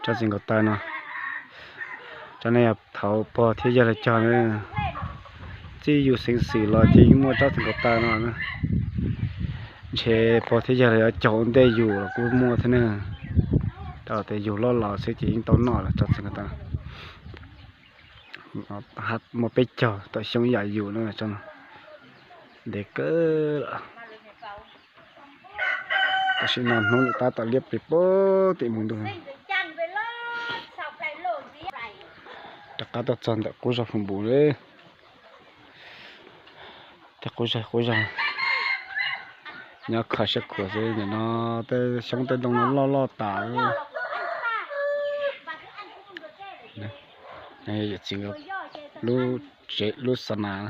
Tsob txiv nkaus taw no, tsob no yog thaum pog thiab yawg los cog na, txij yus xeev xwm los ces yeej muaj tsob txiv nkaus taw no. Ntshe pog thiab yawg los yuav cog ua ntej yus los kuj muaj thiab na. Rau tias yus loj los xwb ces yeej tau noj lawm tsob txiv nkaus taw. Muaj peb caug tau xyoob yam yus na tsob no. Ntev kawg lawm. Tam sim no hnub lawm tab tom liab plig puag tim mus ntuj. Rov qab tuaj txog ntawm qub zos Phu Npus lawm. Tej qub zos qub zos nyob kho siab khuav xwb, nim no tej xyoob tej ntoo no loj loj tas. Yawm txiv lub tsev lub xa nas.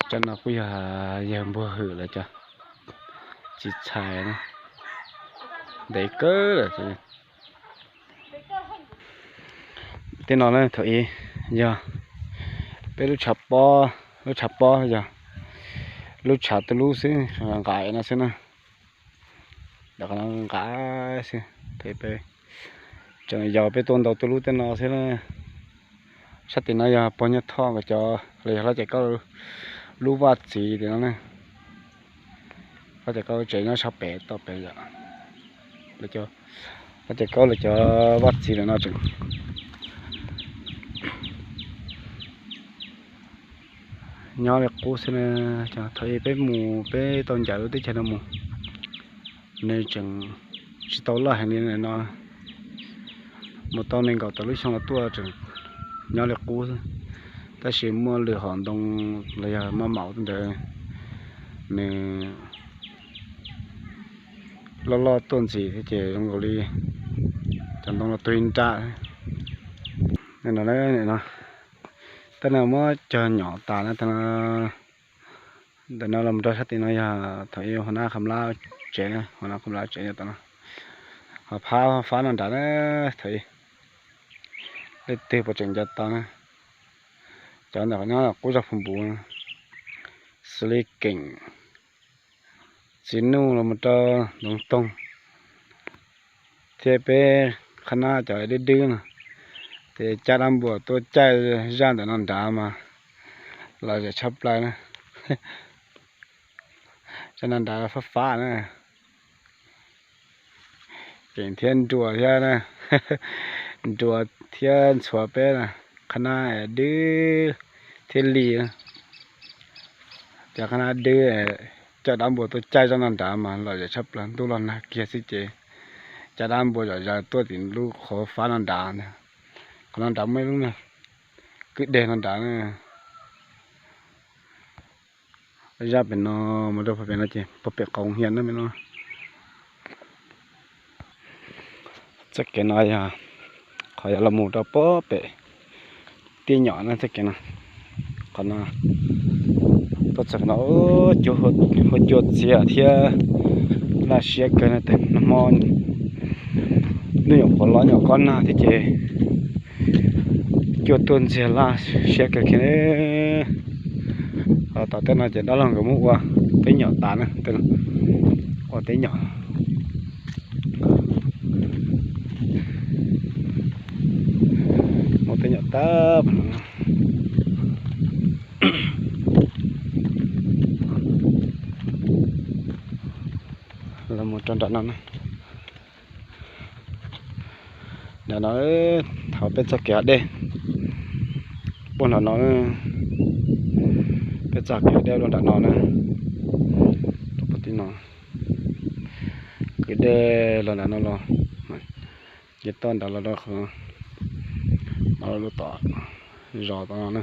Cov no kuj yog yawg Npuag Hwm lawv cov txiv txhais na. Ntev kawg lawm. Tej no na thaum ub yog peb lub tshav pob, lub tshav pob yog lub tshav tu lub xwb, nqa no xwb na. Nqa xwb, tseem yog peb tuaj ntaus tu lub tej no xwb na. Sab tim no yog pog Nyiaj Thoj nkawd cov los yog Hlob Caiv Kaub lub vaj txiv tim no na. Hlob Caiv Kaub tsev nyob sab pem toj pem yom. Hlob Caiv Kaub lawv cov vaj txiv lawm no tseem nyob li qub xwb na. Thaum ub peb mus peb tau ncaim lub teb chaws no mus, nws tseem tsis tau loj heev li no. Mus tau nees nkaum tawm lub xyoo los tuaj tseem nyob li qub xwb. Tab sis muaj lwm hom ntoo los yog maj maum ntawd, nws loj loj tuaj ntxiv thiab ces zoo nkaus li cov ntoo los tuag ib nrab. No, tej no muab cog nyom tas na. Ntawm no los rau sab tim no yog thaum ub Huas Nab Qhas Mlab tsev, Huas Nab Qhas Mlab tsev yog tom no. Ho phab fab no nrad na, thaum ub leej twg puas tseem nco tau na. Cov ntawm qhov nyob qub zos Phu Npus, xws li Keem, Txiv Nuj los mus rau Ntxoov Toog thiab peb qhab nab cov dib dwb no, ces cab dab npuas tuaj caij zaj ntawm no nrad mas lom zem tshaj plaws na. Zaj no nrad fab fab na. Keem thiab Nruas thiab na, Nruas thiab ntxhuav peb na, qhab nab dwb thiab Lis, cov qhab nab dwb coj dab npuas tuaj caij zaj no nrad mas lom zem tshaj plaws, ntuj los nag kiag xwb ces cab dab npuas zom zaws tuaj tim lub qhov fab no nrad. Qhov no nrad muaj ib lub kwj deg no nrad na. Zaj pem no mus rau pem no ces puag pem qhov hias na me no. Txoj kev no yog qhov yuav los mus rau puag pem Tiaj Nyom na txoj kev no. Qhov no tuaj txog no huab cua txias thiab laj siab kawg na, nag hmo hnub nyuam qhuav los nyuam qhuav nag thiab ces cua tuaj ntxiag laj siab kawg kiag. Ho tom tej no ces dab laug nkawd muab ua teb nyom tas na, ua teb nyom, ua teb nyom tas. Los mus rau nram no na. Nram no, thaum peb txoj kev hav dej puag nram no, peb txoj kev hav dej los nram no na, rau puag tim no, kwj dej los nram no los, ces tuaj nram los rau qhov no, lub tom zos tom no na,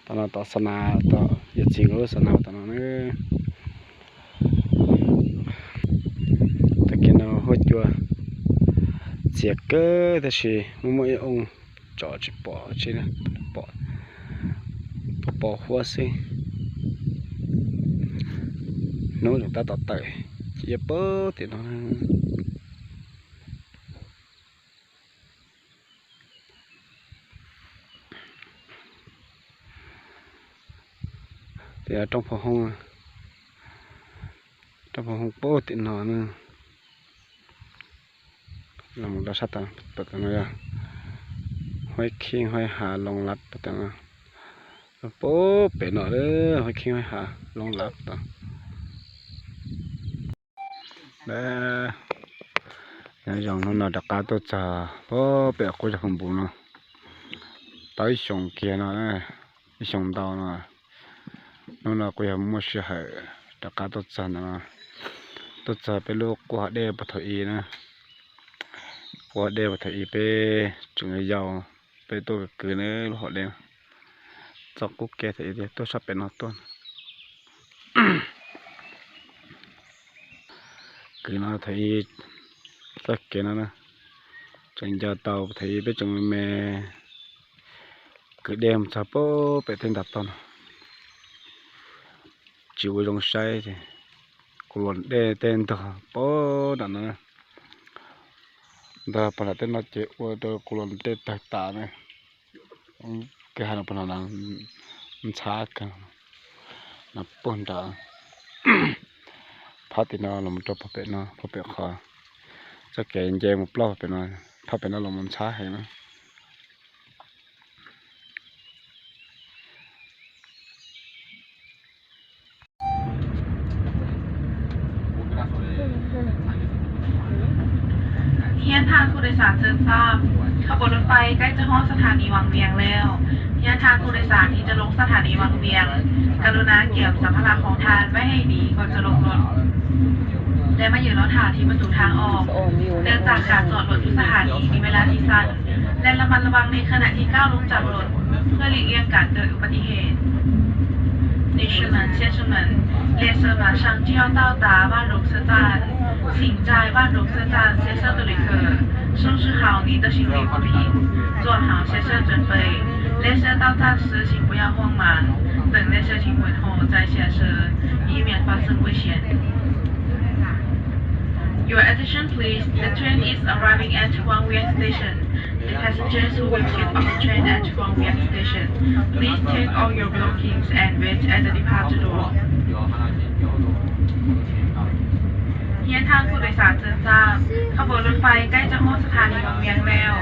tom no tom xa nas, tom yawm txiv nkawd lub xa nas tom no na. Tag kis no huab cua txias kawg tab sis muaj muaj ib oo tsom tsis pom tsi, pom pos huab xwb. Hnub tseem tab tom tawm ces yuav puag tim no. Tias roob Phoo Hoo, roob Phoo Hoo puag tim no na. Los mus rau sab tom no yog Huaib Kheej Huaib Hav Looj Lab tom no. Pem no Huaib Kheej Huaib Hav Looj Lab tom. Nyob zoo, hnub no rov qab tuaj txog pem qub zos Phooj Npus no. Tau ib xyoos kiag no, ib xyoos ntau no. Hnub no kuj yog muaj sij hawm rov qab tuaj txog ntawm no, tuaj txog peb lub qub hav dej puag thaum ub na. Qub hav dej puag thaum ub peb tseem yau, peb tuaj kwv kwv na lub hav dej. Txoj qub kev thaum ub tuaj sab pem no tuaj. Kwv no thaum ub, txoj kev no na, tseem nco tau thaum ub peb tseem me me kwv dej mus txog pem tej nram toj no, tsis ua zoo saib ces kuv los dej tej ntog pem nram no, ntog pem nram tej no ces ua rau kuv los dej tawg tas na. Kwv hav no pem no ntxhab kawg, no puag nram, phab tim no los rau puag pem no, puag pem qhov txoj kev nce mus ploj pem no, phab pem no los ntxhab heev na. ท่านผู้โดยสารเชิญทราบ ขบวนรถไฟใกล้จะฮอดสถานีวังเวียงแล้ว เพื่อท่านผู้โดยสารที่จะลงสถานีวังเวียง กรุณาเก็บสัมภาระของท่านไว้ให้ดีก่อนจะลงรถ และมายืนรอท่าที่ประตูทางออก เนื่องจากการจอดรถทุกสถานีมีเวลาที่สั้น และระมัดระวังในขณะที่ก้าวลงจากรถ เพื่อหลีกเลี่ยงการเกิดอุบัติเหตุ 女士们、先生们，列车马上就要到达万隆车站，请在万隆车站下车的旅客收拾好您的行李物品，做好下车准备。列车到站时，请不要慌忙，等列车停稳后再下车，以免发生危险。 Your attention please, the train is arriving at Wangwiang Station. The passengers who will get off the train at Wangwiang Station, please take all your belongings and wait at the departure door. ท่านผู้โดยสารเชิญทราบ ขบวนรถไฟใกล้จะฮอดสถานีวังเวียงแล้ว